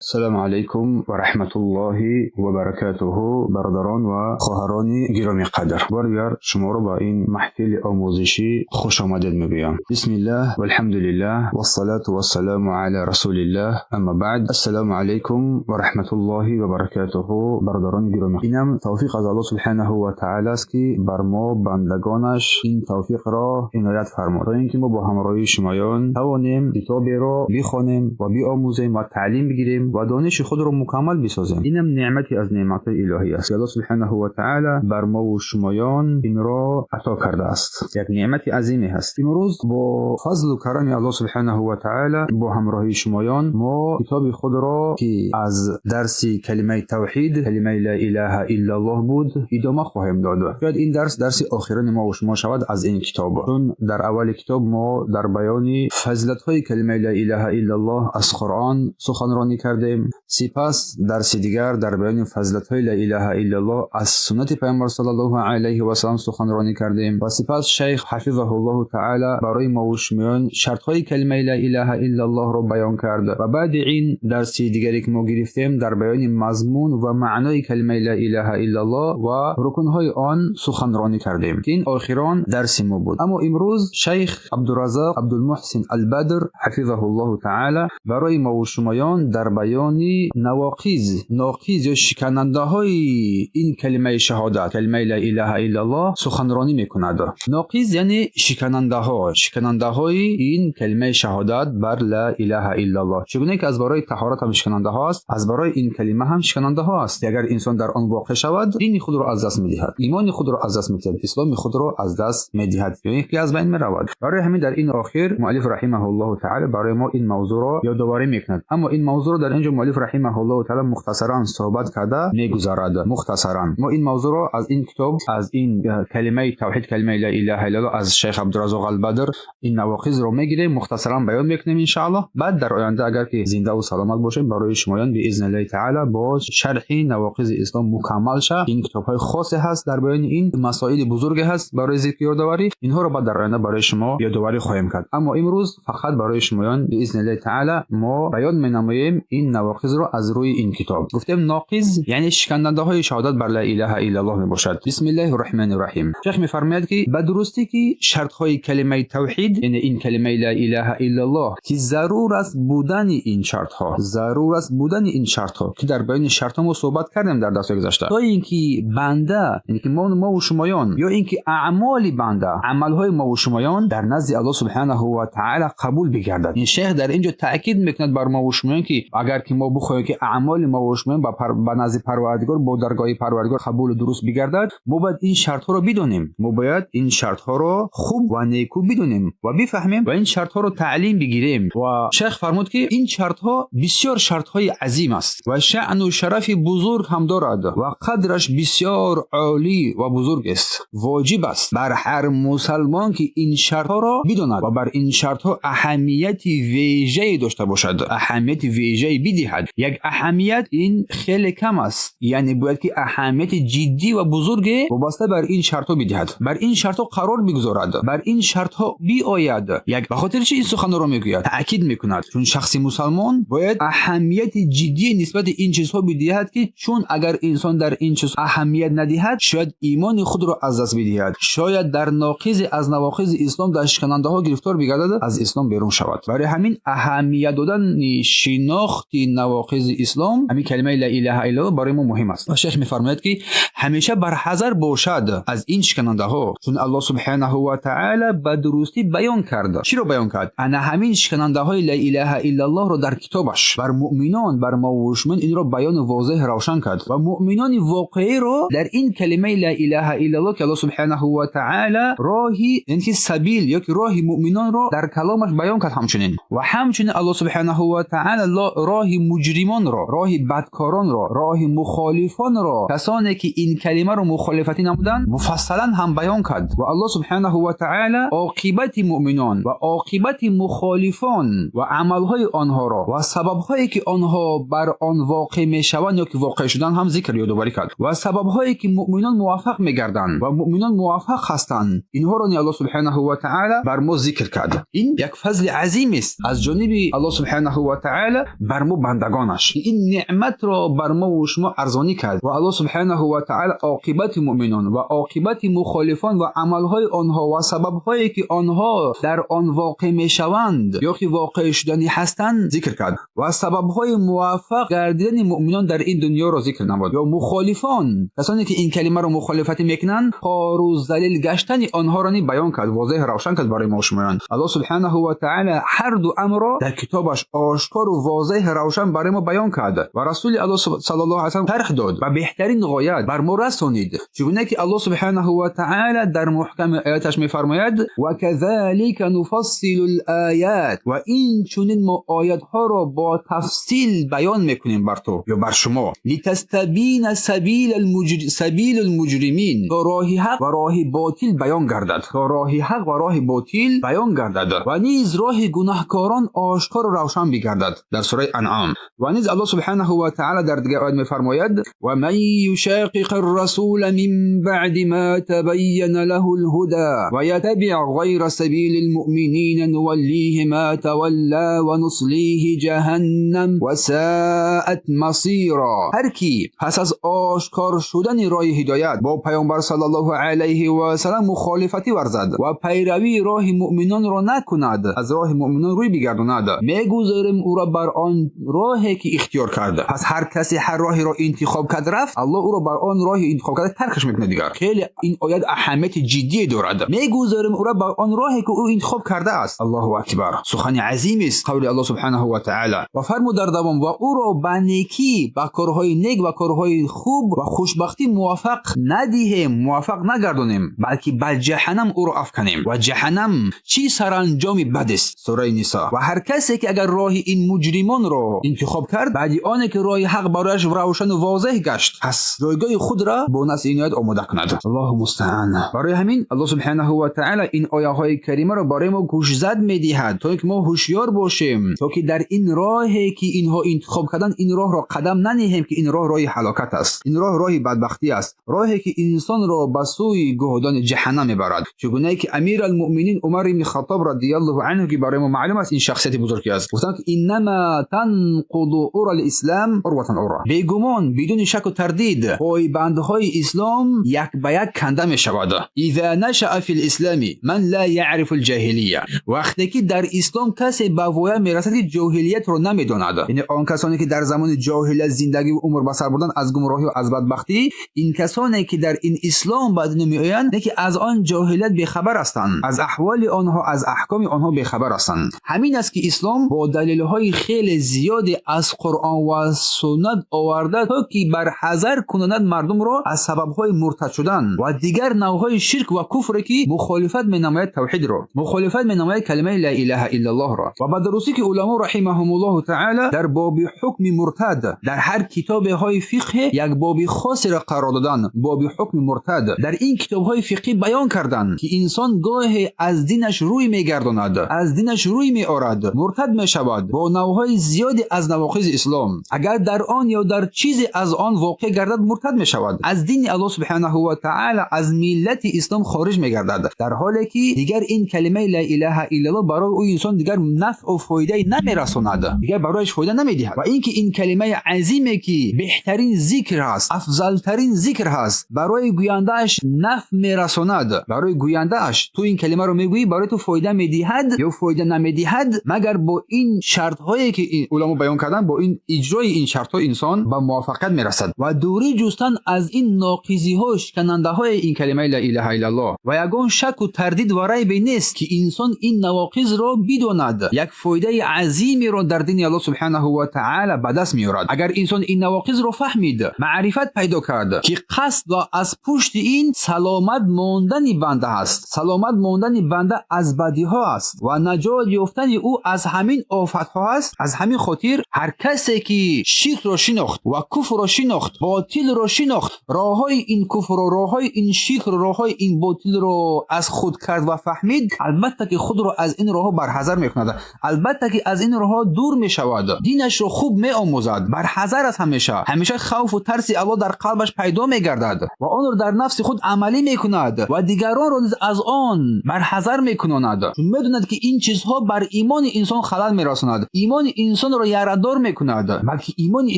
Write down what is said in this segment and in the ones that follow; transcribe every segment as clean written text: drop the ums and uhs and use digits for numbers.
Ассалому алайкум ва раҳматуллоҳи ва баракатуҳу. Бародарон ва хоҳарони гиромиқадр, бори дигар шуморо ба ин маҳфили омӯзишӣ хушомадед мегӯям. Бисмиллаҳ валҳамдулиллаҳ вассалату вассаламу ала расулиллаҳ, амма баъд. Ассалому алайкум ва раҳматуллоҳи ва баракатуҳу. Бародарони гиромӣ, инам тавфиқ аз Аллоҳ субҳанаҳу ва таъала аст, ки бар мо бандагонаш ин тавфиқро иноят фармуд, то ин ки мо бо ҳамроҳии шумоён тавонем китоберо бихонем ва биомӯзем ва таълим бигирем ва дониши худро мукаммал бисозем. Инам неъмате аз неъматҳои илоҳӣ аст, ки Аллоҳ субҳанаҳу ва таъала бар мову шумоён инро ато кардааст. Як неъмати азиме ҳаст. Имрӯз бо фазлу карами Аллоҳ субҳанаҳу ва таъала бо ҳамроҳии шумоён мо китоби худро, ки аз дарси калимаи тавҳид, калимаи ла илаҳа иллаллоҳ буд, идома хоҳем дод. Шояд ин дарс дарси охирини мо шумо шавад аз ин китоб, чун дар аввали китоб мо дар баёни фазилатҳои калимаи ла илаҳа иллаллоҳ аз Қуръон суханронӣ кардем. Сипас дарси дигар дар баёни фазилатҳои ла илаҳа иллаллоҳ аз суннати Паёмбар саллаллоҳу алайҳи васаллам суханронӣ кардем ва сипас шайх ҳафизаҳуллоҳу таъала барои мову шумоён шартҳои калимаи ла илаҳа иллаллоҳро баён кард. Ва баъди ин дарси дигаре, ки мо гирифтем, дар баёни мазмун ва маънои калимаи ла илаҳа иллаллоҳ ва рукнҳои он суханронӣ кардем, ки ин охирон дарси мо буд. Аммо имрӯз шайх Абдураззоқ Абдулмуҳсин Албадр ҳафизаҳуллоҳу таъала барои мову шумоён дар баёни навоқиз, ноқиз ё шиканандаҳои ин калимаи шаҳодат, калимаи ла илаҳа иллаллоҳ суханронӣ мекунад. Ноқиз яъне шиканандаҳо, шиканандаҳои ин калимаи шаҳодат бар ла илаҳа иллаллоҳ. Чӣ гуна ки аз барои таҳорат ҳам шиканандаҳо аст, аз барои ин калима ҳам шиканандаҳо аст. Агар инсон дар он воқеъ шавад, дини худро аз даст медиҳад, имони худро аз даст медиҳад, исломи худро аз даст медиҳад ё ин ки аз байн меравад. Барои ҳамин дар ин охир муаллиф раҳимаҳуллоҳу таъала барои мо ин мавзӯъро ёдоварӣ мекунад. Аммо ин мавзӯъро дар инҷо муаллиф раҳимаҳуллоҳу таъала мухтасаран суҳбат карда мегузарад. Мухтасаран мо ин мавзӯъро аз ин китоб, аз ин калимаи тавҳид, калимаи ла илаҳа иллаллоҳ аз шайх Абдураззоқ Албадр ин навоқизро мегирем, мухтасаран баён мекунем, иншааллоҳ. Баъд дар оянда, агар ки зиндаву саломат бошем, барои шумоён биизниллаҳи таъала боз шарҳи навоқизи ислом мукаммал ша. Ин китобҳои хосе ҳаст, дар баёни ин масоили бузурге ҳаст барои зикри ёдоварӣ. Инҳоро баъд дар оянда барои шумо ёдоварӣ хоҳем кард. Аммо имрӯз фақат барои шумоён биизниллаҳи таъала мо баён менамоем ин навоқизро аз рӯи ин китоб. Гуфтем, ноқиз яъне шиканандаҳои шаҳодат бар ла илаҳа иллаллоҳ мебошад. Бисмиллаҳи раҳмони раҳим. Шайх мефармояд, ки ба дурустӣ ки шартҳои калимаи тавҳид, яъне ин калимаи ла илаҳа иллаллоҳ, ки зарур аст будани ин шартҳо, зарур аст будани ин шартҳо, ки дар баёни шартҳо мо суҳбат кардем дар дарсҳои гузашта, то ин ки банда, яъне ки мову шумоён, ё ин ки аъмоли банда, амалҳои мову шумоён дар назди Аллоҳ субҳанаҳу ва таъала қабул бигардад. Ин шайх дар ин ҷо таъкид мекунад бар мову шумоён, ки агар ки мо бихоҳем, ки аъмоли мову шумоён ба назди Парвардигор, бо даргоҳи Парвардигор қабулу дуруст бигардад, мо бояд ин шартҳоро бидонем. Мо бояд ин шартҳоро хуб ва некӯ бидонем ва бифаҳмем ва ин шартҳоро таълим бигирем. Ва шайх фармуд, ки ин шартҳо бисёр шартҳои азим аст ва шаъну шарафи бузург ҳам дорад ва қадраш бисёр олӣ ва бузург аст. Воҷиб аст бар ҳар мусалмон, ки ин шартҳоро бидонад ва бар ин шартҳо аҳамияти вежае дошта бошад, аҳамияти вежае бидиҳад. Як аҳамият ин хеле кам аст, яъне бояд ки аҳамияти ҷиддӣ ва бузурге вобаста бар ин шартҳо бидиҳад, бар ин шартҳо қарор бигузорад, бар ин шартҳо биояд. Як ба хотири чи ин суханро мегӯяд, таъкид мекунад? Чун шахси мусалмон бояд аҳамияти ҷиддие нисбати ин чизҳо бидиҳад, ки чун агар инсон дар ин чиз аҳамият надиҳад, шояд имони худро аз даст бидиҳад, шояд дар ноқизе аз навоқизи ислом, дар шиканандаҳо гирифтор бигардад, аз ислом берун шавад. Барои ҳамин аҳамият додани шинохти навоқизи ислом, ҳамин калимаи ла илаҳа иллаллоҳ барои мо муҳим аст. Ва шайх мефармояд, ки ҳамеша барҳазар бошад аз ин шиканандаҳо, чун Аллоҳ субҳанаҳу ва таъала ба дурустӣ баён кард. Чиро баён кард? Ана ҳамин шиканандаҳои ла илаҳа иллаллоҳро дар китобаш бар муъминон, бар мову шумоён инро баёни возеҳ равшан кард ва муъминони воқеиро дар ин калимаи ла илаҳа иллаллоҳ, ки Аллоҳ субҳанаҳу ва таъала роҳи, яъне ки сабил ё ки роҳи муъминонро дар каломаш баён кард. Ҳамчунин ва ҳамчунин Аллоҳ субҳанаҳу ва таъала роҳи муҷримонро, роҳи бадкоронро, роҳи мухолифонро, касоне ки ин ин калимаро мухолифатӣ намуданд, муфассалан ҳам баён кард. Ва Аллоҳ субҳонаҳу ва таъоло оқибати муъминон ва оқибати мухолифон ва амалҳои онҳоро ва сабабҳое ки онҳо бар он воқеъ мешаванд ё ки воқеъ шудан ҳам зикр ёдоварӣ кард ва сабабҳое ки муъминон муваффақ мегарданд ва муъминон муваффақ ҳастанд, инҳоро ни Аллоҳ субҳонаҳу ва таъоло бар мо зикр кард. Ин як фазли азим аст аз ҷониби Аллоҳ субҳонаҳу ва таъоло бар мо бандагонаш. Ин неъматро бар мо ва шумо арзонӣ кард ва Аллоҳ субҳонаҳу ва таъоло оқибати муъминон ва оқибати мухолифон ва амалҳои онҳо ва сабабҳое ки онҳо дар он воқеъ мешаванд ё ки воқеъ шуданӣ ҳастанд зикр кард ва сабабҳои муваффақ гардидани муъминон дар ин дунёро зикр намуд. Ё мухолифон, касоне ки ин калимаро мухолифатӣ мекунанд, хору залил гаштани онҳоро ни баён кард, возеҳ равшан кард барои мо шумоён. Аллоҳ субҳонаҳу ва таъоло ҳар ду амрро дар китобаш ошкору возеҳ равшан барои мо баён кард ва Расули Аллоҳ саллаллоҳу алайҳи васаллам шарҳ дод ва беҳтарин ғоят бар мо расонид. Чигуна ки Аллоҳ субҳонаҳу ва таъоло дар муҳками ояташ мефармояд: ва казалика нуфассилул оят, ва ин чунин мо оятҳоро бо тафсил баён мекунем бар ту ё бар шумо, литастабина сабилул муҷримин, то роҳи ҳақ ва роҳи ботил баён гардад, то роҳи ҳақ ва роҳи ботил баён гардад ва низ роҳи гунаҳкорон ошкору равшан бигардад. Дар сураи Анъом. Ва низ Аллоҳ субҳонаҳу ва таъоло дар дигар оят мефармояд: ва ман юшоқиқи ррасула мин баъди ма табайяна лаҳул ҳуда ва ятабиъ ғайра сабилил муъминина нуваллиҳи ма тавалла ва нуслиҳи ҷаҳаннам ва саат масира. Ҳар ки пас аз ошкор шудани роҳи ҳидоят бо Паёмбар саллаллоҳу алайҳи васаллам мухолифатӣ варзад ва пайравии роҳи муъминонро накунад, аз роҳи муъминон рӯй бигардонад, мегузорем ӯро бар он роҳе ки ихтиёр кард. Пас ҳар касе ҳар роҳеро интихоб кард рафт, Аллоҳ ӯро бар он роҳи интихоб карда таркаш мекунад. Дигар хеле ин оят аҳамияти ҷиддие дорад. Мегузорем ӯро бар он роҳе ки ӯ интихоб кардааст. Аллоҳу акбар, сухани азим аст қавли Аллоҳ субҳонаҳу ва таъоло. Ва фармуд дар давом: ва ӯро ба некӣ, ба корҳои нек ва корҳои хуб ва хушбахтӣ муваффақ надиҳем, муваффақ нагардонем, балки ба ҷаҳаннам ӯро афканем. Ва ҷаҳаннам чӣ саранҷоми бад аст. Сураи Нисо. Ва ҳар касе ки агар роҳи ин муҷримонро интихоб кард баъди оне ки роҳи ҳақ барояш равшану возеҳ гашт, пас ҷойгоҳи худро бо насси ин оят омода кунад. Аллоҳу мустаан. Барои ҳамин Аллоҳ субҳонаҳу ва таъоло ин ояҳои каримаро барои мо гӯшзад медиҳад, то ки мо ҳушёр бошем, то ки дар ин роҳе ки инҳо интихоб карданд, ин роҳро қадам нанеҳем, ки ин роҳ роҳи ҳалокат аст, ин роҳ роҳи бадбахтӣ аст, роҳе ки инсонро ба сӯи гӯҳдони ҷаҳаннам мебарад. Чигунае ки Амир алмуъминин Умар ибни Хаттоб радиаллоҳу анҳу, ки барои мо маълум аст ин шахсияти бузурге аст, гуфтанд ки иннама танқуду урал ислам урватан урва, бегумон, бидуни шаку тардид, пойбандҳои ислом як ба як канда мешавад. Иза нашаа фи лислами ман ла яърифу лҷаҳилия, вақте ки дар ислом касе ба воя мерасад ки ҷоҳилиятро намедонад, яъне он касоне ки дар замони ҷоҳилият зиндагӣ ва умр ба сар бурданд, аз гумроҳӣ ва аз бадбахтӣ, ин касоне ки дар ин ислом ба дунё меоянд, не ки аз он ҷоҳилият бехабар ҳастанд, аз аҳволи онҳо, аз аҳкоми онҳо бехабар ҳастанд. Ҳамин аст ки ислом бо далелҳои хеле зиёде аз Қуръон ва суннат оварда, то ки барҳазар кунонад мардумро аз сабабҳои муртад шудан ва дигар навъҳои ширк ва куфре ки мухолифат менамояд тавҳидро, мухолифат менамояд калимаи ла илаҳа иллаллоҳро. Ва ба дурустӣ ки уламо раҳимаҳумуллоҳу таъола дар боби ҳукми муртад дар ҳар китобеҳои фиқҳе як боби хосеро қарор доданд, боби ҳукми муртад. Дар ин китобҳои фиқҳӣ баён карданд, ки инсон гоҳе аз динаш рӯй мегардонад, аз динаш рӯй меорад, муртад мешавад бо навъҳои зиёде аз навоқизи ислом. Агар дар он ё дар чизе аз он воқеъ гардад, муртад мешавад, аз дини Аллоҳ субҳонаҳу ва таъола, аз миллати ислом хориҷ мегардад, дар ҳоле ки дигар ин калимаи ла илаҳа иллаллоҳ барои ӯ инсон дигар нафъу фоидае намерасонад, дигар барояш фоида намедиҳад. Ва ин ки ин калимаи азиме ки беҳтарин зикр ҳаст, афзалтарин зикр ҳаст, барои гӯяндааш нафъ мерасонад. Барои гӯяндааш, ту ин калимаро мегӯӣ, барои ту фоида медиҳад ё фоида намедиҳад, магар бо ин шартҳое ки уламо баён карданд, бо ин иҷрои ин шартҳо инсон ба муваффақият мерасад. Ва дурӣ ҷустан аз ин ноқизиҳо, шиканандаҳои ин калимаи ла илаҳа иллаллоҳ. Ва ягон шаку тардид ва райбе нест, ки инсон ин навоқизро бидонад, як фоидаи азимеро дар дини Аллоҳ субҳонаҳу ва таъола ба даст меорад. Агар инсон ин навоқизро фаҳмид, маърифат пайдо кард, ки қасд ва аз пушти ин саломат мондани банда ҳаст, саломат мондани банда аз бадиҳо аст ва наҷот ёфтани ӯ аз ҳамин офатҳо аст. Аз ҳамин хотир ҳар касе ки ширкро шинохт ва куфрро шинохт, ботилро шинохт. шинохт, роҳҳои ин куфрро, роҳҳои ин ширкро, роҳҳои ин ботилро аз худ кард ва фаҳмид, албатта ки худро аз ин роҳҳо барҳазар мекунад, албатта ки аз ин роҳҳо дур мешавад, динашро хуб меомӯзад, барҳазар аст ҳамеша, ҳамеша хавфу тарси Аллоҳ дар қалбаш пайдо мегардад ва онро дар нафси худ амалӣ мекунад ва дигаронро низ аз он барҳазар мекунонад. Чун медонад ки ин чизҳо бар имони инсон халал мерасонад, имони инсонро ярадор мекунад, балки имони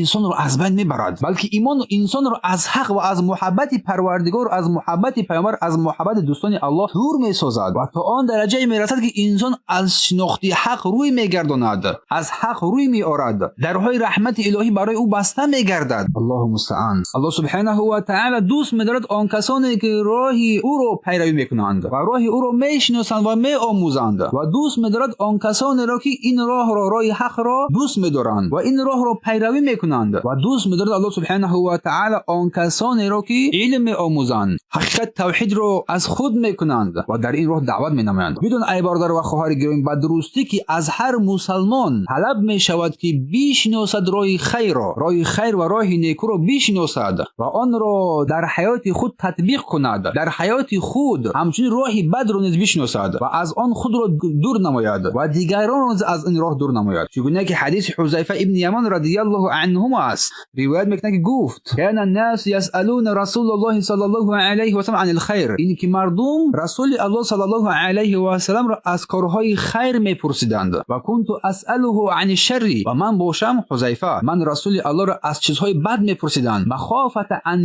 инсонро аз байн мебарад, балки имони инсонро аз ҳақ ва аз муҳаббати Парвардигор, аз муҳаббати Паёмбар, аз муҳаббати дӯстони Аллоҳ дур месозад ва то он дараҷае мерасад ки инсон аз шинохти ҳақ рӯй мегардонад, аз ҳақ рӯй меорад, дарҳои раҳмати илоҳӣ барои ӯ баста мегардад. Аллоҳу мустаъан. Аллоҳ субҳонаҳу ва таъоло дӯст медорад он касоне ки роҳи ӯро пайравӣ мекунанд ва роҳи ӯро мешиносанд ва меомӯзанд ва дӯст медорад он касонеро ки ин роҳро, роҳи ҳақро дӯст медоранд ва ин роҳро пайравӣ мекунанд ва дӯст медорад Аллоҳ субҳонаҳу ва таъоло он касонеро ки илм меомӯзанд, ҳақиқат тавҳидро аз худ мекунанд ва дар ин роҳ даъват менамоянд. Бидон ай бародар ва хоҳари гиромӣ, ба дурустӣ ки аз ҳар мусалмон талаб мешавад ки бишиносад роҳи хайрро, роҳи хайр ва роҳи некуро бишиносад ва онро дар ҳаёти худ татбиқ кунад, дар ҳаёти худ ҳамчунин роҳи бадро низ бишиносад ва аз он худро дур намояд ва дигаронро низ аз ин роҳ дур намояд. Чигуна ки ҳадиси Ҳузайфа ибни Яман радиаллоҳу анҳума аст, ривоят мекунад ки гуфт: кана ннасу ясалуна расулаллоҳи саллаллоҳу алайҳи васаллам анил хайр, ин ки мардум Расули Аллоҳ саллаллоҳу алайҳи васалламро аз корҳои хайр мепурсиданд, ва кунту асалуҳу ани шарри, ва ман бошам Ҳузайфа, ман Расули Аллоҳро аз чизҳои бад мепурсиданд, махофата ан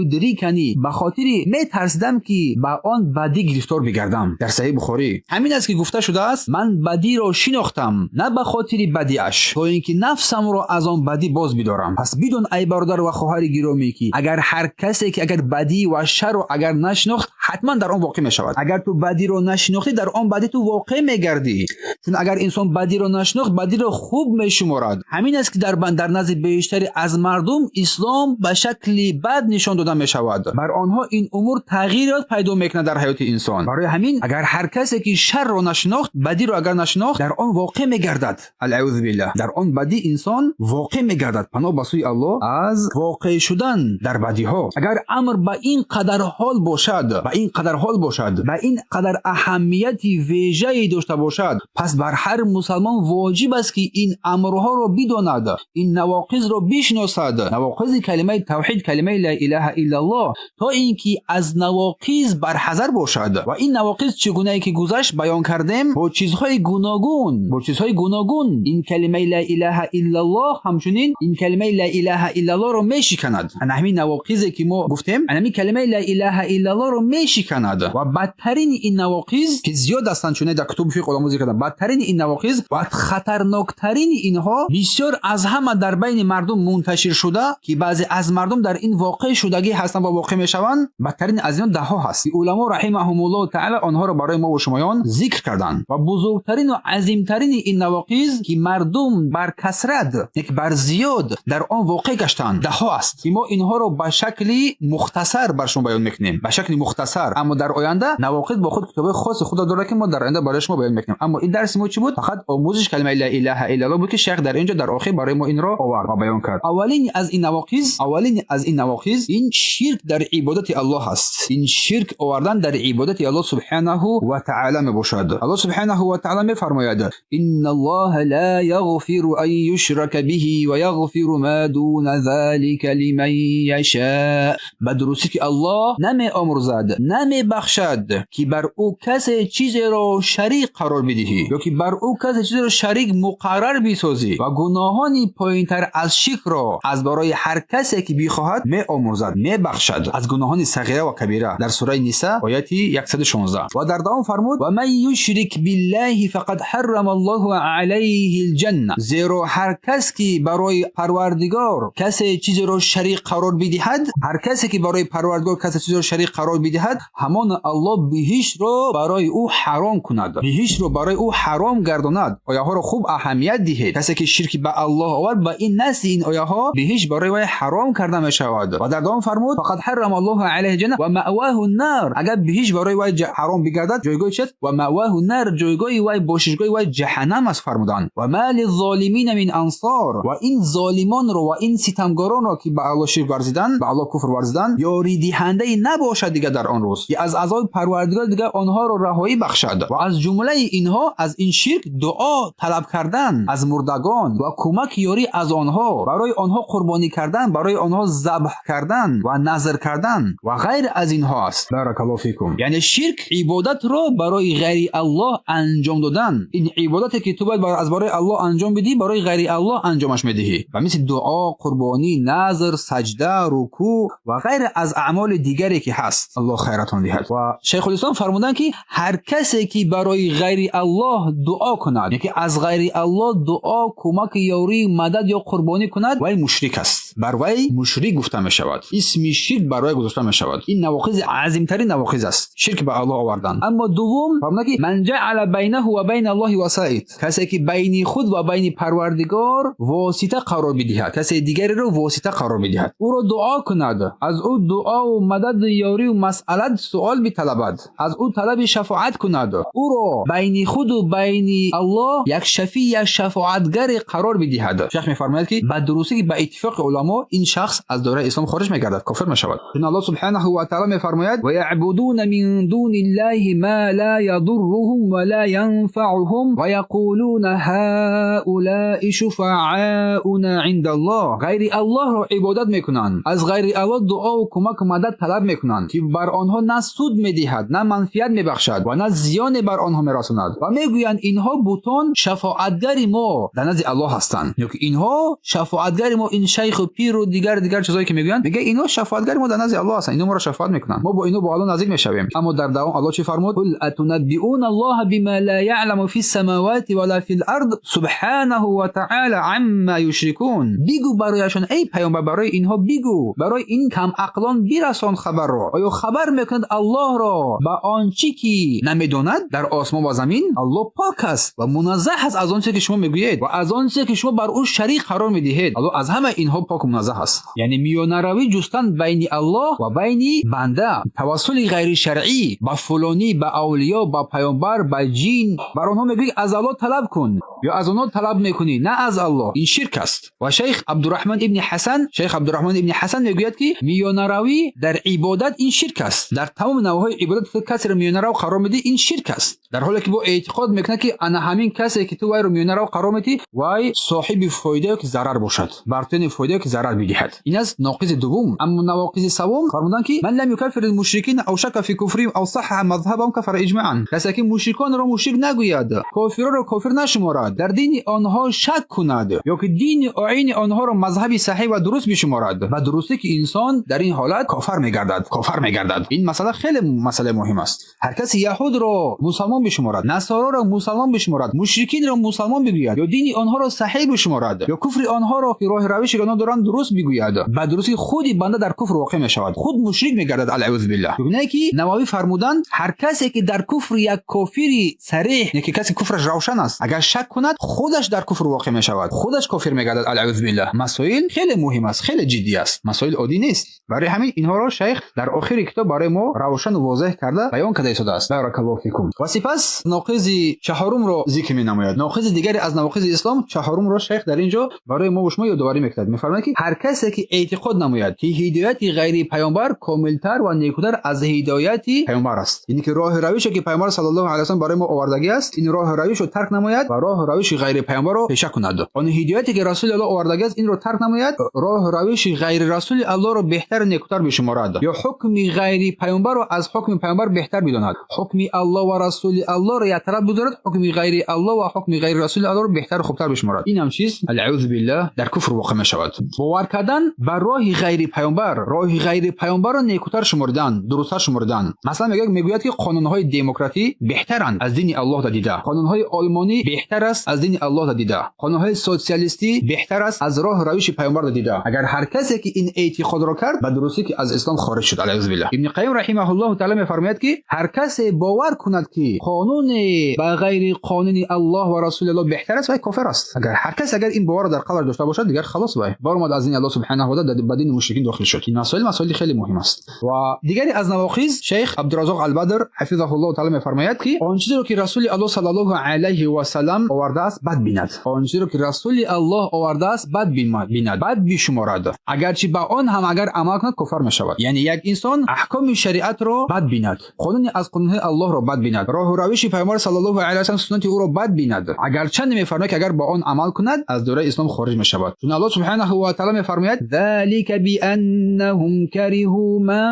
юдрикани, ба хотири метарсидам ки ба он бадӣ гирифтор бигардам. Дар Саҳиҳи Бухорӣ ҳамин аст ки гуфта шудааст: ман бадиро шинохтам на ба хотири бадиаш, то ин ки нафсамро аз он бадӣ боз бидорам. Пас бидон ай бародар ва хоҳари гиромӣ, ки агар ҳар касе ки агар бадӣ ва шарро агар нашинохт, ҳатман дар он воқеъ мешавад. Агар ту бадиро нашинохтӣ, дар он бадӣ ту воқеъ мегардӣ. Чун агар инсон бадиро нашинохт, бадиро хуб мешуморад. Ҳамин аст ки дар назди бештари аз мардум ислом ба шакли бад нишон дода мешавад. Бар онҳо ин умур тағйирот пайдо мекунад дар ҳаёти инсон. Барои ҳамин агар ҳар касе ки шарро нашинохт, бадиро агар нашинохт, дар он воқеъ мегардад. Алъаузу биллаҳ. Дар он бадӣ инсон воқеъ мегардад. Паноҳ ба сӯи Аллоҳ аз воқеъ шудан дар бадиҳо. Агар амр ба ин қадар ҳол бошад, ба ин қадар ҳол бошад, ба ин қадар аҳамияти вежае дошта бошад, пас бар ҳар мусалмон воҷиб аст ки ин амрҳоро бидонад, ин навоқизро бишиносад, навоқизи калимаи тавҳид, калимаи ла илаҳа иллаллоҳ, то ин ки аз навоқиз барҳазар бошад. Ва ин навоқиз чӣ гунае ки гузашт баён кардем, бо чизҳои гуногун, бо чизҳои гуногун ин калимаи ла илаҳа иллаллоҳ, ҳамчунин ин калимаи ла илаҳа иллаллоҳро мешиканад. Ана ҳамин навоқизе ки мо гуфтем, ана ҳамин калимаи ла илаҳа иллаллоҳро мешиканад. Ва бадтарини ин навоқиз ки зиёд ҳастанд, чуне дар кутуби фиқҳ уламо зикр карданд, бадтарини ин навоқиз ва хатарноктарини инҳо бисёр аз ҳама дар байни мардум мунташир шуда, ки баъзе аз мардум дар ин воқеъ шудагӣ ҳастанд ва воқеъ мешаванд, бадтарин аз инҳо даҳҳо ҳаст ки уламо раҳимаҳумуллоҳу таъала онҳоро барои мо ва шумоён зикр карданд. Ва бузургтарину азимтарини ин навоқиз ки мардум бар касрат, яке бар зиёд дар он воқеъ гаштанд, даҳҳо аст ки мо инҳоро ба шакли мухтасар бар шумо баён мекунем, ба шакли мухтасар. Аммо дар оянда навоқиз бо худ китобҳои хоси худро дорад ки мо дар оянда барои шумо баён мекунем. Аммо ин дарси мо чӣ буд? Фақат омӯзиш калимаи ла илаҳа иллаллоҳ буд ки шайх дар инҷо дар охир барои мо инро овард ва баён кард. Аввалини аз ин навоқиз, аввалини аз ин навоқиз ин ширк дар ибодати Аллоҳ аст. Ин ширк овардан дар ибодати Аллоҳ субҳанаҳу ва таъала мебошад. Аллоҳ субҳанаҳу ва таъала мефармояд: инналлоҳа ла яғфиру ан юшрака биҳи ва яғфиру ма дуна залика лиман яшаа. Ба дурустӣ ки Аллоҳ намеомӯрзад, намебахшад ки бар ӯ касе чизеро шарик қарор бидиҳӣ ё ки бар ӯ касе чизеро шарик муқаррар бисозӣ, ва гуноҳони поинтар аз ширкро аз барои ҳар касе ки бихоҳад меомӯрзад, мебахшад, аз гуноҳони сағира ва кабира. Дар сураи Ниса ояти 116. Ва дар давом фармуд: ва ман юшрик биллаҳи фақад ҳаррама Аллоҳу алайҳи лҷанна. Зеро ҳар кас ки барои Парвардигор касе чизеро шарик қарор бидиҳад, ҳар касе ки барои Парвардигор касе чизеро шарик қарор бидиҳад, ҳамон Аллоҳ биҳиштро барои ӯ ҳаром кунад, биҳиштро барои ӯ ҳаром гардонад. Ояҳоро хуб аҳамият диҳед. Касе ки ширки ба Аллоҳ овард, ба ин наси ин ояҳо биҳишт барои вай ҳаром карда мешавад. Ва дар давом фармуд: фақад ҳаррама Аллоҳу алайҳи ҷанна ва маъваҳу нар. Агар биҳишт барои вай ҳаром бигардад, ҷойгоҳи чист? Ва маъваҳу нар, ҷойгоҳи вай, бошишгоҳи вай ҷаҳаннам аст, фармуданд. Ва ма лиззолимина мин ансор. Ва ин золимонро ва ин ситамгаронро ки ба Аллоҳ ширк варзиданд. варзидан, ба Аллоҳ куфр варзидан, ёридиҳандае набошад дигар дар он рӯз, ки аз азоби Парвардигор дигар онҳоро раҳоӣ бахшад. Ва аз ҷумлаи инҳо, аз ин ширк, дуо талаб кардан аз мурдагон ва кӯмак ёрӣ аз онҳо, барои онҳо қурбонӣ кардан, барои онҳо забҳ кардан ва назр кардан ва ғайр аз инҳо аст. Баракаллоҳу фикум. Яъне ширк ибодатро барои ғайри Аллоҳ анҷом додан. Ин ибодате ки ту бояд аз барои Аллоҳ анҷом бидиҳӣ, барои ғайри Аллоҳ анҷомаш медиҳӣ. Ва мисли дуо, қурбонӣ, назр, саҷда, рукӯъ ва ғайр аз аъмоли дигаре ки ҳаст. Аллоҳ хайратон диҳад. Ва Шайхулислом фармуданд, ки ҳар касе ки барои ғайри Аллоҳ дуо кунад, яъне ки аз ғайри Аллоҳ дуо, кӯмак, ёрӣ, мадад ё қурбонӣ кунад, вай мушрик аст. Бар вай мушрик гуфта мешавад. Исми ширк бар вай гузошта мешавад. Ин навоқизи азимтарин навоқиз аст. Ширк ба Аллоҳ овардан. Аммо дуввум фармуданд, ки ман ҷаъала байнаҳу ва байна Аллоҳи васоит. Касе ки байни худ ва байни Парвардигор восита қарор бидиҳад, касе дигареро восита қарор медиҳад, ӯро дуо кунад, аз ӯ дуо, мадад, ёрӣ, масъалат суол биталабад, аз ӯ талаби шафоат кунад, ӯро байни худу байни Аллоҳ як шафӣ, як шафоатгаре қарор бидиҳад. Шайх мефармояд, ки ба дурустӣ, ба иттифоқи уламо, ин шахс аз доираи ислом хориҷ мегардад, кофир мешавад. Чун Аллоҳ субҳанаҳу ва таъала мефармояд: ва яъбудуна мин дуни ллаҳи ма ла ядурруҳум ва ла янфаъуҳум ва яқулуна ҳаулаи шуфаъауна индаллоҳ. Ғайри Аллоҳро ибодат мекунанд, аз ғайри Аллоҳ дуову кӯмаку мадад талаб мекунанд, ки бар онҳо на суд медиҳад, на манфиат мебахшад ва на зиёне бар онҳо мерасонад. Ва мегӯянд: инҳо бутон шафоатгари мо дар назди Аллоҳ ҳастанд. Ё ки инҳо шафоатгари мо, ин шайху пиру дигар дигар чизое ки мегӯянд, мега инҳо шафоатгари мо дар назди Аллоҳ ҳастанд, инҳо моро шафоат мекунанд, мо бо инҳо бо Аллоҳ наздик мешавем. Аммо дар давом Аллоҳ чӣ фармуд? Қул атунаббиуна Аллоҳа бима ла яъламу фи самавати ва ла фил ард субҳанаҳу ва таъала амма юшрикун. Бигӯ барояшон, эй паёмбар, барои инҳо бигӯ, барои ин камақлон бирасон хабарро: оё хабар мекунад Аллоҳро ба он чӣ ки намедонад дар осмон ва замин? Аллоҳ пок аст ва муназзаҳ аст аз он чизе ки шумо мегӯед ва аз он чизе ки шумо бар ӯ шарик қарор медиҳед. Аллоҳ аз ҳама инҳо поку муназзаҳ аст. Яъне миёнаравӣ ҷустан байни Аллоҳ ва байни банда, тавассули ғайришаръӣ ба фулонӣ, ба авлиё, ба паёмбар, ба ҷин, бар онҳо мегӯӣ аз Аллоҳ талаб кун ё аз онҳо талаб мекунӣ, на аз Аллоҳ, ин ширк аст. Ва шайх Абдурраҳмон ибни Ҳасан, шайх Абдурраҳмон ибни Ҳасан мегӯяд, ки миёнаравӣ дар ибодат ин ширк аст. Дар тамоми навъҳои ибодат касеро миёнарав қарор медиҳӣ, ин ширк аст. Дар ҳоле ки бо эътиқод мекунад, ки ана ҳамин касе ки ту вайро миёнарав қарор медиҳӣ, вай соҳиби фоидае ки зарар бошад бар ту, фоидае ки зарар бидиҳад. Ин аст ноқизи дуввум. Аммо навоқизи саввум фармуданд, ки ман лам юкаффир мушрикин ав шакка фи куфрihim ав саҳҳаҳа мазҳабаҳум кафара иҷмаъан. Касе ки мушриконро мушрик нагӯяд, кофирро кофир нашуморад, дар дини онҳо шак кунад ё ки дини оини онҳоро мазҳаби саҳеҳ ва дуруст бишуморад, ба дурустӣ ки инсон дар ин ҳолат кофар мегардад, кофар мегардад. Ин масъала хеле масъалаи муҳим аст. Ҳар касе яҳудро мусалмон бишуморад, насороро мусалмон бишуморад, мушрикинро мусалмон бигӯяд ё дини онҳоро саҳеҳ бишуморад ё куфри онҳоро, ки роҳи равиши онҳо доранд, дуруст бигӯяд, ба дурустӣ худи банда дар куфр воқеъ мешавад, худ мушрик мегардад, алъаузу биллаҳ. Гуна ки Нававӣ фармуданд: ҳар касе ки дар куфри як кофири сареҳ, яке касе куфраш равшан аст, агар шак кунад, худаш дар куфр воқеъ мешавад, худаш кофир мегардад, алъаузу биллаҳ. Масоил хеле муҳим аст, хеле ҷиддӣ аст, масоил оддӣ нест. Барои ҳамин инҳоро шайх дар охири китоб барои мо равшану возеҳ карда баён карда истодааст. Баракаллоҳу фикум. Ва сипас ноқизи чаҳорумро зикр менамояд. Ноқизи дигаре аз навоқизи ислом чаҳорумро шайх дар ин ҷо барои мо шумо ёдоварӣ мекунад. Мефармояд, ки ҳар касе ки эътиқод намояд, ки ҳидояти ғайри паёмбар комилтар ва некутар аз ҳидояти паёмбар аст, яъне ки роҳи равише ки паёмбар саллаллоҳу алайҳи васаллам барои мо овардагӣ аст, ин роҳи равишро тарк намояд ва роҳу равиши ғайри паёмбарро пеша кунад, он ҳидояте ки Расули Аллоҳ овардагӣ аст, инро тарк намояд, роҳу равиши ғайри Расули Аллоҳро беҳтару некутар бишуморад ё ҳукми ғайри паёмбарро аз ҳукми паёмбар беҳтар бидонад, ҳукми Аллоҳ ва Расули Аллоҳро як тараф бигузорад, ҳукми ғайри Аллоҳ ва ҳукми ғайри Расули Аллоҳро беҳтару хубтар бишуморад, инам чиз, алъаузу биллаҳ, дар куфр воқеъ мешавад. Бовар кардан ба роҳи ғайри паёмбар, роҳи ғайри паёмбарро некутар шуморидан, дурусттар шуморидан. Масалан, мегӯяд, ки қонунҳои демократӣ беҳтаранд аз дини Аллоҳ дида, қонунҳои олмонӣ беҳтар аст аз дини Аллоҳ дида, қонунҳои социалистӣ беҳтар аст аз роҳу равиши паёмбар дида. Агар ҳар касе ки ин эътиқодро кард, ба дурустӣ ки аз ислом хориҷ шуд, алъаузу биллаҳ. Ибни Қайим раҳимаҳуллоҳу таъала мефармояд, ки ҳар касе бовар кунад, ки қонуне ба ғайри қонуни Аллоҳ ва Расули Аллоҳ беҳтар аст, вай кофир аст. Агар ҳар кас агар ин боварро дар қалбаш дошта бошад, дигар халос, вай баромад аз дини Аллоҳ субҳанаҳу ва таъала, ба дини мушрикин дохил шуд. Ин масоил масоили хеле муҳим аст. Ва дигаре аз навоқиз, шейх Абдураззоқ Албадр ҳафизаҳуллоҳ таъала мефармояд, ки он чизеро ки Расули Аллоҳ саллаллоҳу алайҳи васаллам овардааст, бад бинад. Он чизеро ки Расули Аллоҳ овардааст, бад бинад, бад бишуморад. Агарчи ба он ҳам агар амал кунад, кофир мешавад. Яъне як инсон аҳкоми шариатро бад бинад, қонуни аз қонунҳои Аллоҳро бад бинад, роҳу равиши Пайғамбар саллаллоҳу алайҳи васаллам, суннати ӯро бад бинад, агарчанд мефармояд, ки агар ба он амал кунад, аз доираи ислом хориҷ мешавад. Чун Аллоҳ субҳанаҳу ва таъала мефармояд: ذلك بأنهم كرهوا ما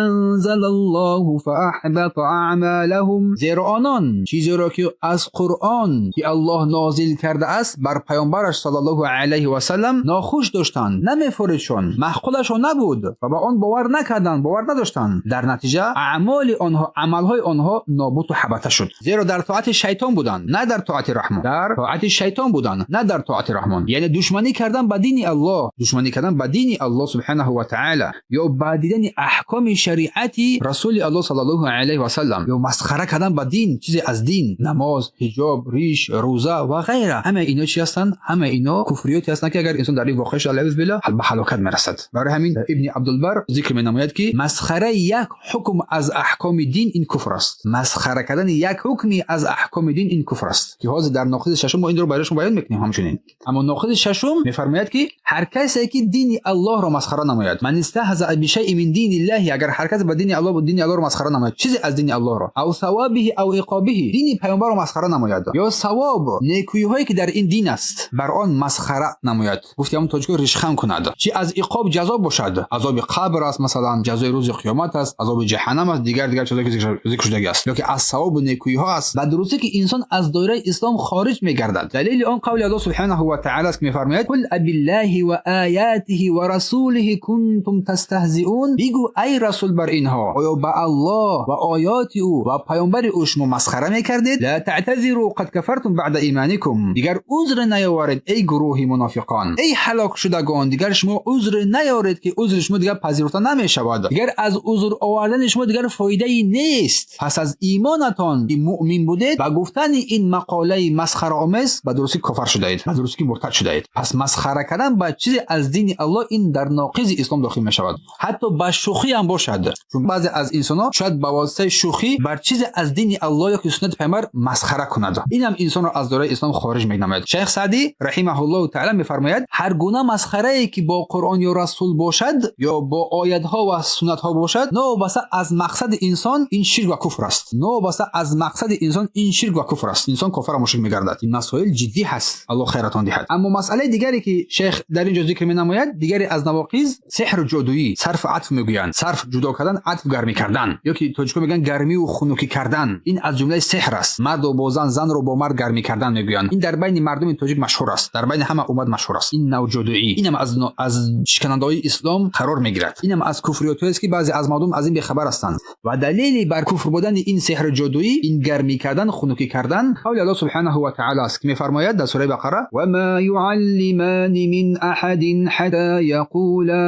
أنزل الله فأحبط أعمالهم. Зеро онон чизеро ки аз Қуръон, ки Аллоҳ нозил кардааст бар паёмбараш саллаллоҳу алайҳи васаллам, нохуш доштанд, намефоридшон, маъқулашон набуд ва ба он бовар накарданд, бовар надоштанд. Дар натиҷа аъмоли онҳо, амалҳои онҳо нобуту ҳабата шуд. Зеро дар тоати шайтон буданд, на дар тоати Раҳмон. Дар тоати шайтон буданд, на дар тоати Раҳмон. Яъне душманӣ кардан ба дини Аллоҳ, душманӣ кардан ба дини Аллоҳ субҳанаҳу ва таъала ё ба дидани аҳкоми шариати Расули Аллоҳ саллаллоҳу алайҳи васаллам ё масхара кардан ба дин, чизе аз дин, намоз, ҳиҷоб, риш, рӯза ва ғайра, ҳама ино чӣ ҳастанд? Ҳама ино куфриёте ҳастанд, ки агар инсон дар ин воқеъ шуд, алайҳи билlah, ба ҳалокат мерасад. Барои ҳамин Ибни Абдулбар зикр менамояд, ки масхараи як ҳукм аз аҳкоми дин ин куфр аст. Масхара кардани як ҳукми аз аҳкоми дин ин куфр аст, ки ҳозир дар ноқизи шашум мо инро барои шумо баён мекунем. Ҳамчунин, аммо ноқизи шашум мефармояд, ки ҳар касе ки дини Аллоҳро масхара намояд, من استهزأ بشيء من دين الله, агар ҳар касе ба дини Аллоҳ, дини Аллоҳро масхара намояд, чизе аз дини Аллоҳро, أو ثوابه أو عقابه, дини паёмбарро масхара намояд ё савоб, некӯиҳое ки дар ин дин аст, бар он масхара намояд, гуфти ҳамон тоҷико, ришхан кунад, чи аз иқоб, ҷазо бошад, азоби қабр аст масалан, ҷазои рӯзи қиёмат аст, азоби ҷаҳаннам аст, дигар дигар чизое ки зикр шудагӣ аст, ё ки аз савобу некӯиҳо аст, ба дурустӣ ки инсон аз доираи ислом хориҷ мегардад. Далели он қавли Аллоҳ субҳанаҳу ва таъала аст, ки мефармояд: قل أبالله وآياته ورسوله كنتم تستهزئون. Бигӯ, ай расул, бар инҳо: оё ба Аллоҳ ва оёти ӯ ва паёмбари ӯ шумо масхара мекардед? لا تعتذروا قد كفرتم بعد إيمانكم. Дигар узр наёваред, эй гурӯҳи мунофиқон, эй ҳалокшудагон, дигар шумо узр наёред, ки узри шумо дигар пазируфта намешавад, дигар аз узр овардани шумо дигар фоидае нест. Пас аз имонатон ки муъмин будед, ба гуфтани ин мақолаи масхараомез, ба дурустӣ кофар шудаед, ба дурустӣ муртад шудаед. Пас масхара кардан ба чизе аз дини Аллоҳ ин дар ноқизи ислом дохил мешавад, ҳатто ба шӯхӣ ҳам бошад. Чун баъзе аз инсонҳо шояд ба воситаи шӯхӣ бар чизе аз дини Аллоҳ ё ки суннати паёмбар масхара кунад, инам инсонро аз доираи ислом хориҷ менамояд. Шайх Саъдӣ раҳимаҳуллоҳу таъала мефармояд: ҳар гуна масхарае ки бо Қуръон ё расул бошад ё бо оятҳо ва суннатҳо бошад, новобаста аз мақсади инсон, ин ширк ва куфр аст. Новобаста аз мақсади инсон, ин ширк ва куфр аст, инсон кофир ва мушрик мегардад. Ин масоил ҷиддӣ ҳаст, Аллоҳ хайратон диҳад. Аммо масъалаи дигаре ки шейх дар ин ҷо зикр менамояд, дигаре аз навоқиз, сеҳру ҷодуӣ, сарфу атф мегӯянд, сарф ҷудо кардан, атф гармӣ кардан, ё ки тоҷико мегӯянд гармиву хунукӣ кардан, ин аз ҷумлаи сеҳр аст. Мардро бо зан, занро бо мард гармӣ кардан мегӯянд. Ин дар байни мардуми тоҷик машҳур аст, дар байни ҳама уммат машҳур аст ин нав ҷодуӣ. Инам аз шиканандаҳои ислом қарор мегирад, инам аз куфриётҳоест, ки баъзе аз мардум аз ин бехабар ҳастанд. Ва далели бар куфр будани ин сеҳру ҷодуӣ, ин гармӣ кардан, хунукӣ кардан, қавли Аллоҳ субҳанаҳу ва таъала аст, ки мефармояд дар сураи Бақара: وما يعلمان من أحد حتى يقولا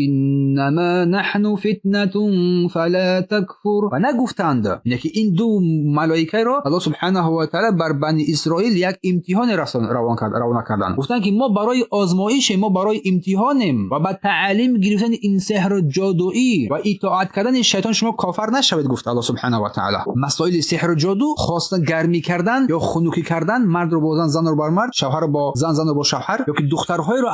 إنما نحن فتنة فلا تكفر. Ва нагуфтанд, яъне ки ин ду малоикаро Аллоҳ субҳанаҳу ва таъала бар Бани Исроил як имтиҳоне равона карданд. Гуфтанд, ки мо барои озмоишем, мо барои имтиҳонем ва ба таълим гирифтани ин сеҳру ҷодуӣ ва итоат кардани шайтон шумо кофар нашавед, гуфт Аллоҳ субҳанаҳу ва таъала. Масоили сеҳру ҷоду, хоста гармӣ кардан ё хунукӣ кардан мардро бо зан, занро бар мард, шавҳарро бо зан, занро бо шавҳар, ё ки духтарҳоеро,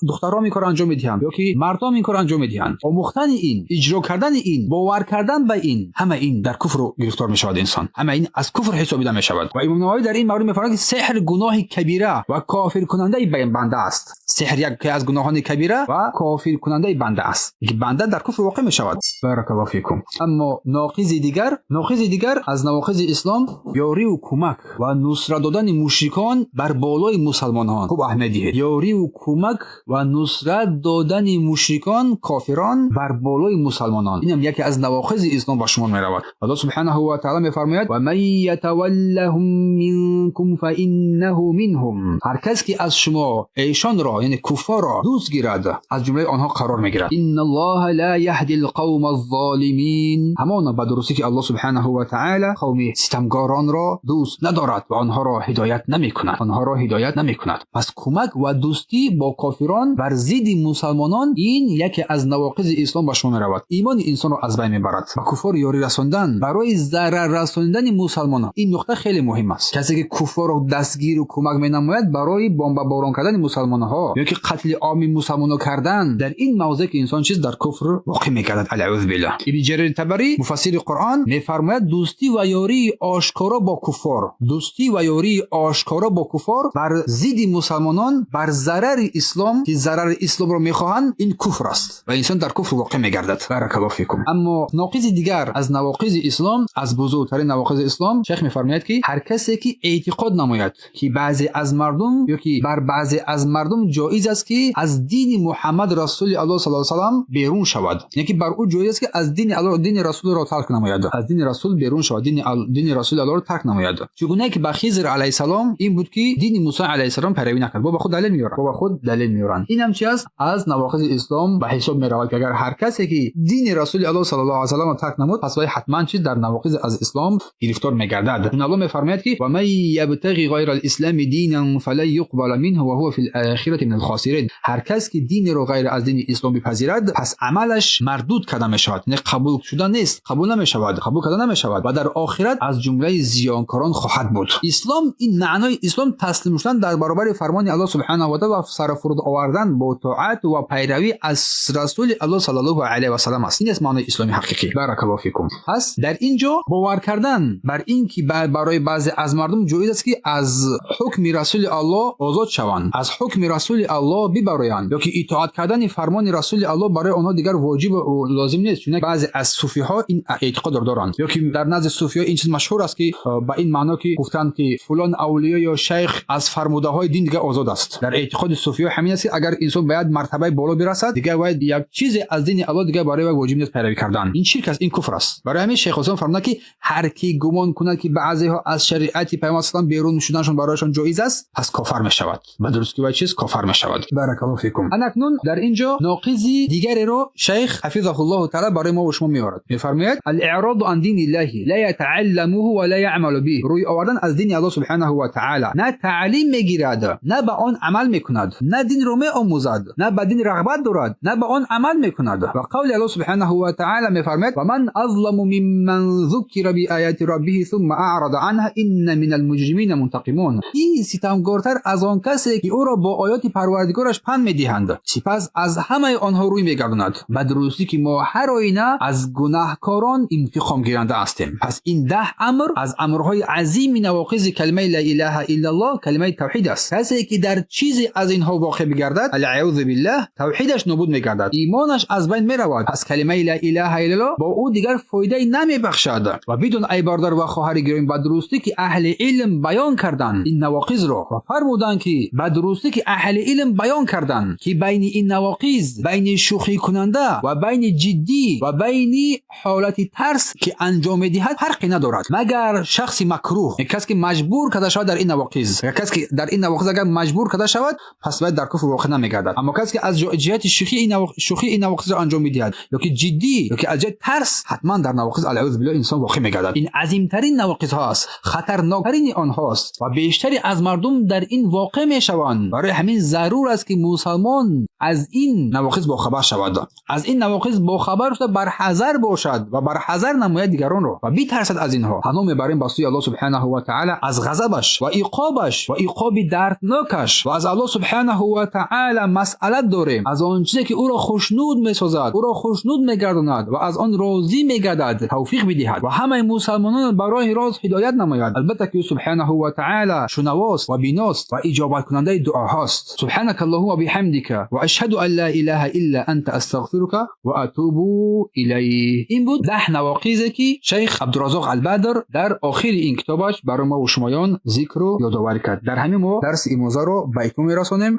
духтарҳо ин корро анҷом медиҳанд ё ки мардҳо ин корро анҷом медиҳанд, омӯхтани ин, иҷро кардани ин, бовар кардан ба ин, ҳама ин дар куфру гирифтор мешавад инсон, ҳама ин аз куфр ҳисобида мешавад. Ва Имом Нававӣ дар ин маврид мефармояд, ки сеҳр гуноҳи кабира ва кофиркунандаи банда аст. Сеҳр яке аз гуноҳони кабира ва кофиркунандаи банда аст, ки банда дар куфр воқеъ мешавад. Баракаллоҳу фикум. Аммо ноқизи дигар, ноқизи дигар аз навоқизи ислом, ёриву кӯмак ва нусрат додани мушрикон бар болои мусалмонон. Хуб аҳамият диҳед: ёриву кӯмак ва нусрат додани мушрикон, кофирон бар болои мусалмонон, инам яке аз навоқизи ислом ба шумор меравад. Аллоҳ субҳанаҳу ва таъала мефармояд: ومن يتولهم منكم فإنه منهم. Ҳар кас ки аз шумо эшонро, яъне куффорро, дӯст гирад, аз ҷумлаи онҳо қарор мегирад. إن الله لا يهدي القوم الظالمين. Ҳамона ба дурустӣ ки Аллоҳ субҳанаҳу ва تعالی قوم ستمگاران را دوست ندارد و آنها را هدایت نمیکند، آنها را هدایت نمیکند. پس کمک و دوستی با کافران بر ضد مسلمانان این یکی از نواقض اسلام به شما میرود. ایمان انسان را از بین میبرد. با کفار یاری رساندن برای ضرر رساندن مسلمانان، این نقطه خیلی مهم است. کسی که کفار را دستگیر و کمک مینماید برای بمباران کردن مسلمانها یا که قتل عام مسلمانها کردن، در این موضع که انسان چیز در کفر واقع میگردد، العیاذ بالله. ابن جریر طبری، مفسر قرآن، میفرماید دوستی و یاری آشکارا با کفار، دوستی و یاری آشکارا با کفار بر ضد مسلمانان، بر ضرر اسلام که ضرر اسلام را میخواهند، این کفر است و انسان در کفر واقع میگردد. بارک الله فیکم. اما ناقض دیگر از نواقض اسلام، از بزرگترین نواقض اسلام، شیخ میفرماید که هر کسی که اعتقاد نماید که بعضی از مردم یا که بر بعضی از مردم جایز است که از دین محمد رسول الله صلی الله علیه و سلم بیرون شود، یعنی که بر او جایز است که از دین الله، دین رسول را ترک نماید، از دین رسول بیرون شود، دین رسول الله را ترک نماید. چگونه که با خضر علیه السلام این بود که دین موسی علیه السلام پیروی نکرد، با خود دلیل میارن، با خود دلیل میارن. این هم چی است؟ از نواقض اسلام به حساب میرود که اگر هر کسی که دین رسول الله صلی الله علیه و سلم را ترک نمود، پس وی حتما چیز در نواقض از اسلام گرفتار میگردد. این الله میفرماید که و من یبتغی غیر الاسلام دینا فلن یقبل منه و هو فی الاخره من الخاسرین. هر کس که دین رو غیر از دین اسلام بپذیرد، پس عملش مردود کرده میشود، نه قبول شده نیست، قبول نمیشود، قبول کرده نمیشود و در آخرت از جمله زیانکاران خواهد بود. اسلام، این معنای اسلام تسلیم شدن در برابر فرمان الله سبحانه و تعالی و سر فرود آوردن با طاعت و پیروی از رسول الله صلی الله علیه و سلم است. این است معنای اسلامی حقیقی. بارک الله فیکم. پس در اینجا باور کردن بر این که برای بعضی از مردم جایز است که از حکم رسول الله آزاد شوند، از حکم رسول الله ببرایند، یا که اطاعت کردن فرمان رسول الله برای آنها دیگر واجب و لازم نیست، چون بعضی از صوفی ها این اعتقاد را دارند، یا که در نزد صوفی ها این چیز مشهور است که به این معنا که گفتند که فلان اولیا یا شیخ از فرموده های دین دیگه آزاد است. در اعتقاد صوفی ها همین است که اگر انسان باید مرتبه بالا برسد، دیگه باید یک چیز از دین الله دیگه برای واجب نیست پیروی کردن. این شرک است، این کفر است. برای همین شیخ حسین فرمودند که هر کی گمان کند که بعضی ها از شریعت پیامبر اسلام بیرون شدنشون برایشان جایز است، پس کافر می شود. به درست که چیز کافر می شود. بارک الله فیکم. اکنون در اینجا ناقضی دیگری رو شیخ حفظه الله تعالی برای ما و شما میآورد. میفرماید الاعراض عن دین الله لا يتعلمه ولا يعمل به. روی آوردن از دین الله سبحانه و تعالی، نه تعلیم میگیرد، نه به آن عمل میکند، نه دین رو میآموزد، نه به دین رغبت دارد، نه به آن عمل میکند. و قول الله سبحانه و تعالی میفرماید و من اظلم ممن ذکر بآیات ربه ثم اعرض عنها انا من المجرمین منتقمون. این ستمگارتر از آن کسی که او را با آیات پروردگارش پند میدهند، سپس از همه آنها روی میگرداند. به درستی که ما هر آینه از گناهکاران انتقام گیرنده هستیم. پس این 10 امر از امرهای عظیم نواقض کلمه لا اله الا الله، کلمه توحید است. کسی که در چیزی از اینها واقع بگردد، العیاذ بالله، توحیدش نابود میگردد، ایمانش از بین میرود. پس کلمه لا اله الا الله با او دیگر فایده نمیبخشد. و بدون ای برادر و خواهر گرامی، به درستی که اهل علم بیان کردند این نواقض را و فرمودند که به درستی که اهل علم بیان کردند که بین این نواقض، بین شوخی کننده و بین جدی و بین حالت ترس که انجام میدهد فرقی ندارد، مگر شخص مکروه، کسی که مجبور کرده شود در این نواقض. اگر کسی که در این نواقض اگر مجبور کرده شود، پس باید در کفر واقع نمیگردد. اما کسی که از جهت شوخی این نواقض را انجام میدهد، یا که جدی، یا که از جهت ترس، حتما در نواقض العیاذ بالله انسان واقع میگردد. این عظیمترین نواقض هاست، خطرناکترین آنهاست و بیشتری از مردم در این واقع میشوند. برای همین ضرور است که مسلمان از این نواقض باخبر شود، از این نواقض باخبر شده بر حذر باشد و بر حذر نماید دیگران را و بیترسد از اینها. پناه میبریم به سوی الله سبحانه و تعالی از غضبش و عقابش و عقاب دردناکش و از الله سبحانه و تعالی مسئلت داریم از آن چیزی که او را خوشنود میسازد، او را خوشنود میگرداند و از آن راضی میگردد توفیق بدهد و همه مسلمانان برای راز هدایت نماید. البته که سبحانه و تعالی شنواست و بیناست و اجابت کننده دعاهاست. سبحانك اللهم وبحمدك واشهد ان لا اله الا انت استغفرك واتوب الیه. این بود 10 نواقضی که شیخ عبدالرزاق البدر در آخر این کتابش برای ما و شمایان ذکر و یادآوری کرد. در همین ما درس امروزه رو به اتمام میرسانیم.